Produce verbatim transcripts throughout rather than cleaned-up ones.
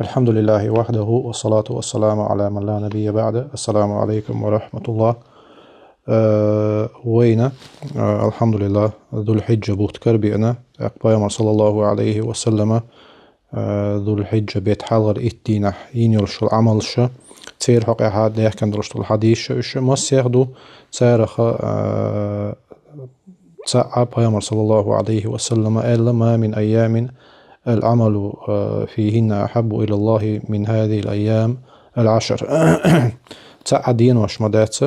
الحمد لله وحده والصلاة والسلام على من لا نبي بعده. السلام عليكم ورحمة الله. Э, вайна, э, алхьамдулиллахӀ, Зулхьиджа бутт кара биъна, тӀаккха Пайхамар, саллаллахӀу Ӏалайхи ва саллама, э, Зулхьиджа бетта хьалхара итт дийнахь йина йолуш йолу Ӏамалш, церан хьокъехь даьхкина долуш долу хьадисаш уьш массех ду, царах, э, цхьаъ Пайхамар, саллаллахӀу Ӏалайхи ва саллама, аьлла: «ما من أيام العمل, э, فيهن أحب إلى الله من هذه الأيام العشر». Цхьаъ денош ма дац,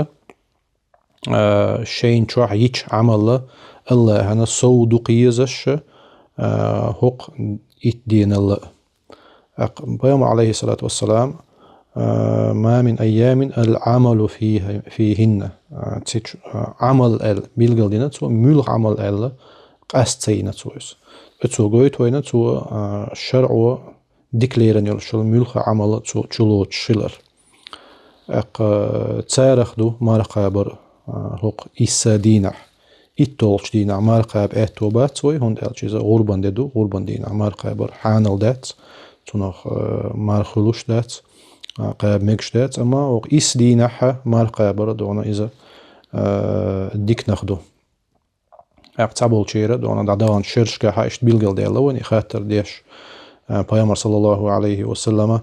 а, шайна чохь йича Ӏамал АллахӀана сов дукха езаш, а, хӀокху итт денал а. ТӀаккха Пайхамар, Ӏалайхиссалату вассалам, а, «ما من أيام العمل فيه, فيهن». А, цу чу-, а, Ӏамал аьлла билгалдина цо, муьлха Ӏамал аьлла, къаста ца йина цо иза. Цо гойту вайна, цо, а, шарӀо дика лерина йолуш йолу муьлха Ӏамал цо чулоцуш хилар. ТӀаккха царах ду марха кхабар, а, хӀокху исс дийнахь. ИтталгӀачу дийнахь марха кхаба аьтто бац вай, хӀунда аьлча иза гӀурбан де ду, гӀурбан дийнахь марха кхабар хьанал дац, цунах, а, марха хуьлуш дац, а, кхаба мегаш дац, амма хӀокху исс дийнахь марха кхабар а дуьйна иза, а, диканах ду. ТӀаккха цхьаболчеран дуьйна дӀадаханчу шерашкахь иштта билгалдаьлла вайна и хаттар деш, а, Пайхамар, саллаллахӀу Ӏалайхи ва саллама,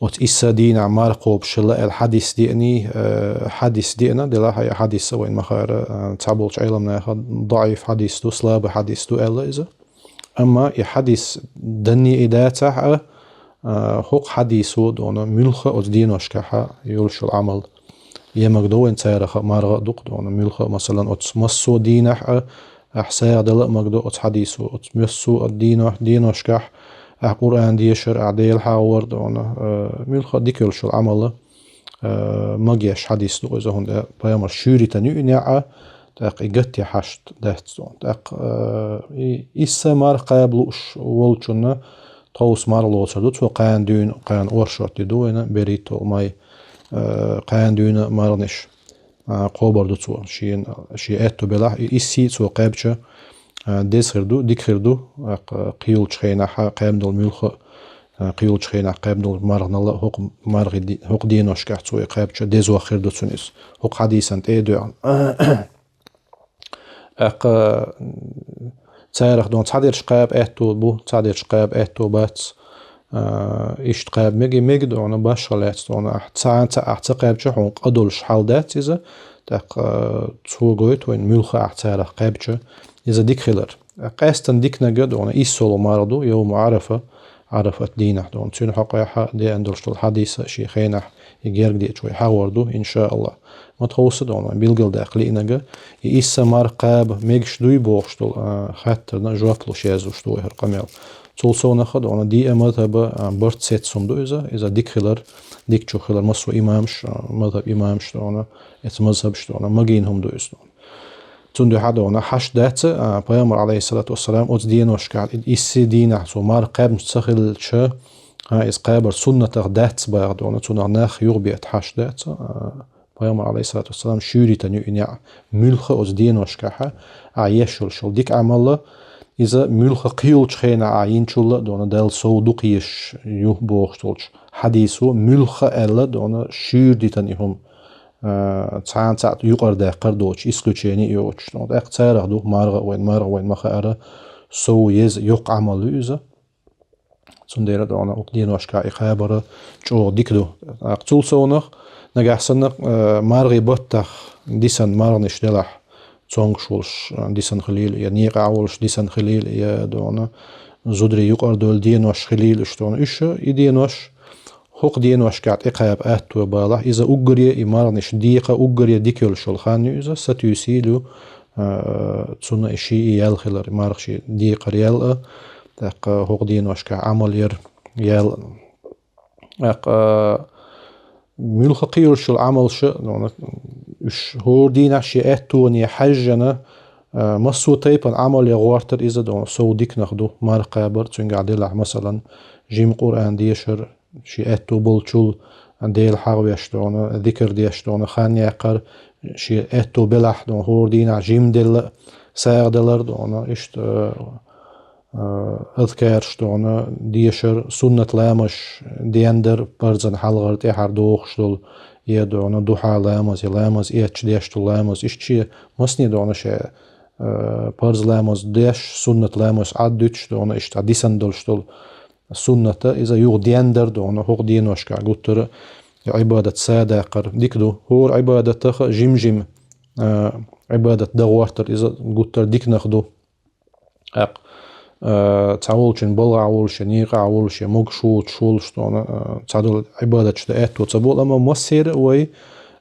оцу исс дийнахь марха кхобуш хилла аьлла хьадис деаний, а, хьадис деана, делахь а и хьадис а вайна ма хаара, а, цхьаболчу Ӏеламнаха даӀиф хьадис ду, слабый хьадис ду аьлла иза. Амма и хьадис данне и дацахь а, а, хӀокху хьадисо дуьйна муьлха оцу деношкахь йолуш йолу Ӏамал е магадо вайна царах а марха а дукха дуьйна муьлха а, масалан, оцу массо а дийнахь а, ахь сагӀа дала а магадо оцу хьадисо, оцу массо а дийнахь, деношкахь ахь Къуръан дешар, ахь Дела хьахор дуьйна, а, муьлха а дика йолуш йолу Ӏамал, а, магеш хьадис ду иза, хӀунда Пайхамар шуьйритан ю и неӀ а, тӀаккха и гатте хьашт дац дуьйна. ТӀаккха, а, и, исс марха кхаба лууш волчунна тховса марха лоцур ду, цо кхана дуьйна, кхана оршот де ду вайна, берхӀитталгӀа май, а, кхана дуьйна марханаш, а, кхобур ду цо. Шен, шен аьтто белахь, и исс цо кхаьбча, а, деза хир ду, дика хир ду, а, кхийлачу хенахь кхаьбна долу муьлха а, а, кхийлачу хенахь кхаьбна долу марханал а хӀокху мархи де-, хӀокху деношкахь цо и кхаьбча дезох хир ду цунна иза. ХӀокху хьадисан тӀе а доьгӀна. ТӀаккха, м, царах дуьйна цхьадерш кхаба аьтто бу, цхьадерш кхаба аьтто бац. А, иштта кхаба мега, мега дуьйна, башха лаьцна дуьйна. Ахь цхьаьна ца, ахь ца кхаьбча хьуна къа долуш хьал дац иза. ТӀаккха, а, цо гойту вайна муьлха ахь царах кхаьбча иза дика хилар. Къаьстина диканиг а дуьйна, иссалгӀа марха ду, йовму Ӏарафа, Ӏарафат дийнахь дуьйна. Цуьнан хьокъехь деана долуш долу хьадис а шен хенахь и герга деъча вай хьахор ду, иншааллахӀ. Ма тховса дуьйна, билгалдаккха лиъниг а, и исс марха кхаба мегаш дуй бохуш долу, а, хаттарна жоп луш яздеш ду вай хӀара къамел. Цул совнаха дуьйна, диъ мазхӀаба, а, барт сецна хӀума ду иза, иза дика хилар, дика чу хилар, массо а имамаш, а, мазхӀаб имамаш дуьйна, эца мазхӀабаш дуьйна, магийна хӀума ду иза дуьйна. Цундела хьадогӀна хьашт дац, а, Пайхамар, Ӏалайхиссалату вассалам, оцу деношкахь, исси дийнахь цо марха кхаьбнаш ца хилча, а, иза кхабар суннатах дац баха догӀна, цунах нах юхабетта хьашт дац, а, Пайхамар, Ӏалайхиссалату вассалам, шуьйритан ю и неӀ, муьлха оцу деношкахь, а, еш йолуш йолу дика Ӏамал, иза муьлха кхийолчу хенахь а йинчул а догӀна, Далла сов дукха езаш ю бохуш долчу хьадисо, муьлха аьлла догӀна, шуьйра дитан и хӀума. А, цхьана цхьаъ юкъара даьккхар доцуш, исключение йоцуш. ТӀаккха царах ду, марха а вайн, марха а вайн ма хаара, сов еза йоккха Ӏамал ю иза. Цундела догӀна, укх деношкахь и кхабар чӀогӀа дика ду. ТӀаккха цул совнах, нагахь санна, а, мархи баттах дисан марханаш делахь, цомгуш волуш, а, дисан хилийла, я некъахь волуш дисан хилийла, я догӀна, зударий юкъара долу денош хилийла уьш догӀна. Уьш и денош, хӀокху деношкахь тӀекхаба аьтто балахь, иза уггаре и марханаш декха уггаре дика йолуш йолу хан ю иза, сатуьйсийла ю, а, цунна и шиъ и ял хилар, марха шиъ декхар ял а, тӀаккха хӀокху деношкахь Ӏамал яр ял а. ТӀаккха, а, муьлха кхийолуш йолу Ӏамалша, ну, уьш хӀора дийнахь шен аьттоне хьаьжжина, а, массо а тайпана Ӏамал ян гӀортар иза, догӀна, сов диканах ду, марха кхабар, цуьнгахь делахь, масалан, жима Къуръан дешар, шен аьтто болчул Дела хьахавеш догӀна, зикр деш догӀна, хан яккхар, шен аьтто белахь догӀна, хӀора дийнахь жимделла, сагӀа далар догӀна, иштта, а, азкараш дона дешар, суннат ламазаш дендар, парзан хьалхара тӀехьара дохуш долу, е дона духьа ламаз, е ламаз эцча деш долу ламаз, иштта шен масане дона шен, а, парз ламаз деш, суннат ламаз Ӏаддуьтуш дона, иштта дисан долуш долу сунната, иза юха дендар дона, хӀокху деношкахь гуттара Ӏибадат садаккхар дика ду. ХӀора Ӏибадатаха жим-жим, а, Ӏибадат дагӀортар, иза гуттара диканах ду. ТӀаккха, а, цхьаволчун балгӀахь волуш, я некъахь волуш, я могуш воцуш волуш дона, а, цхьадолу Ӏибадаташ дан аьтто ца болу, амма массера а вай,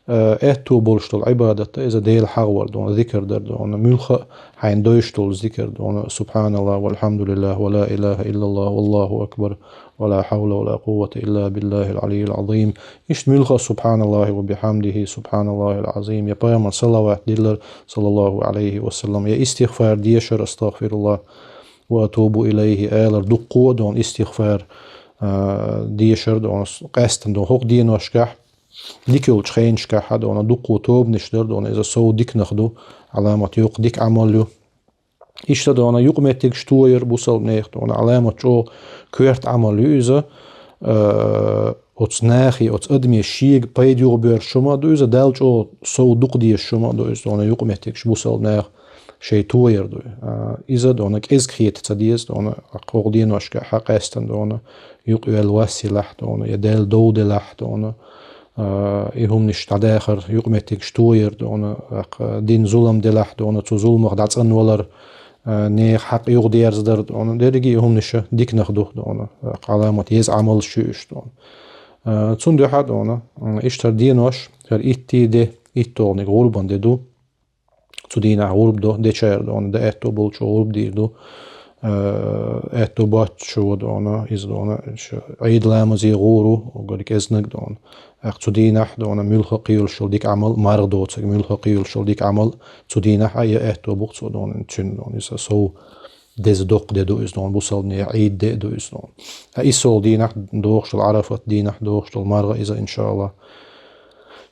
а, аьтто болуш долу Ӏибадатта иза Дела хьахавар дона, зикар дар дона, муьлхха а хьайна дойуш долу зикар дона, سبحان الله والحمد لله ولا إله إلا الله والله أكبر ولا حول ولا قوة إلا بالله العلي العظيم. Иштта муьлхха а سبحان الله وبحمده سبحان الله العظيم, я пайхамар салават диллар, صلى الله عليه وسلم, я истигъфар дешар, أستغفر الله وأتوب إليه алар, дуккха а дона истигъфар, а, дешар дона, къаьстина дона хӀокху деношкахь, дика йолчу хенашкахь а дона дуккха а тобанаш дар дона, иза сов диканах ду, Ӏаламат йоккха дика Ӏамал ю. Иштта дона юкъаметтигаш тояр бусалба нехан дона Ӏаламат чӀогӀа коьрта Ӏамал ю иза, а, оцу нахе, оцу адаме шега пайда юхабоьрзуш хӀума а ду иза, Далла чӀогӀа сов дукха дезаш хӀума а ду иза, дона юкъаметтигаш бусалба наха шайн тояр ду. А, иза дона кӀезиг хета ца деза, дона хӀокху деношкахь а къаьстина дона юкъа йоьлла вас елахь дона, я Далла дов делахь дона, а, и хӀуманаш дӀадахар, юкъаметтигаш тояр дона, а, дина зулам делахь дона, цу зуламах дӀацӀанвалар, а, нехан хьакъ юхадерзадар дона, дерриге а хӀуманаш диканах ду дона, а, Ӏаламат еза Ӏамалш ю уьш дона. А, цундела дона, м, иштта хӀара денош, хӀара итт де, итталгӀаниг гӀурбан де ду. Цу дийнахь гӀурба до дечара дона, дан аьтто болчо гӀурба дийр ду. Э, аьтто боцчо дона, иза дона, ш-, Ӏийд ламазе гӀур ву, угар кӀезнаг дона. ТӀаккха цу дийнахь дона муьлхха а кхийолуш йолу дика Ӏамал, марха доцург муьлхха а кхийолуш йолу дика Ӏамал, цу дийнахь а я аьтто бу-кх цо дона, цуьнан дона, иза сов деза доккха де ду иза дона, бусалбане Ӏийд де а ду иза дона. А иссолгӀа дийнахь дохуш долу, Ӏарафат дийнахь дохуш долу марха иза, иншааллахӀ,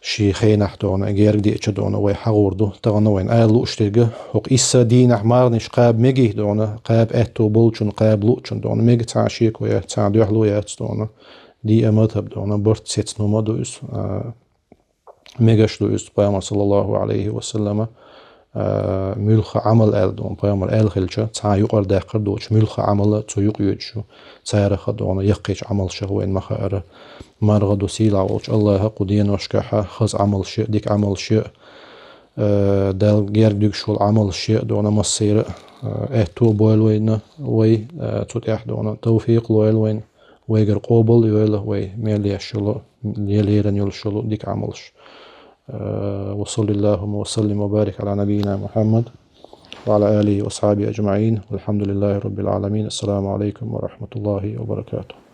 шен хенахь дона, герга деача дона, вай хьагӀур ду. Тахана вайна ала лууш дерг, хӀокху исса дийнахь марханаш кхаба мегий дона, кхаба аьтто болчун, кхаба луучун дона, мега цхьа шеко яц, цхьа дуьхьало яц дона, диъа мазхӀаб дона, барт сецна хӀума ду иза, а, мегаш ду иза, пайхамар, саллаллаху алейхи ва саллама, а, муьлхха Ӏамал аьлла дона, пайхамар аьлла хилча, цхьа юкъара даккхар доцуш, муьлхха Ӏамал цу юкъа йоьдуш ю, царах а дона, яккхийчу Ӏамалшах вайна ма хаара, марха ду сийлахь волчу АллахӀа кху деношкахь а хаза Ӏамалш а, дика Ӏамалш а, э, Далла герга дуьгуш волу Ӏамалш а дона массера а, э, аьтто а бойла вайна, вай, э, цу тӀехь дона тавфикъ лойла вайна, вайгара къобал а йойла вай мел еш йолу, лелеран йолуш йолу дика Ӏамалш. Э, ва саллиллаху ва саллим ва барик ала набийина Мухаммад ва ала алихи ва асхабихи аджмаин. Валхамдулиллахи раббил аламин. Ассаламу алейкум ва рахматуллахи ва баракатух.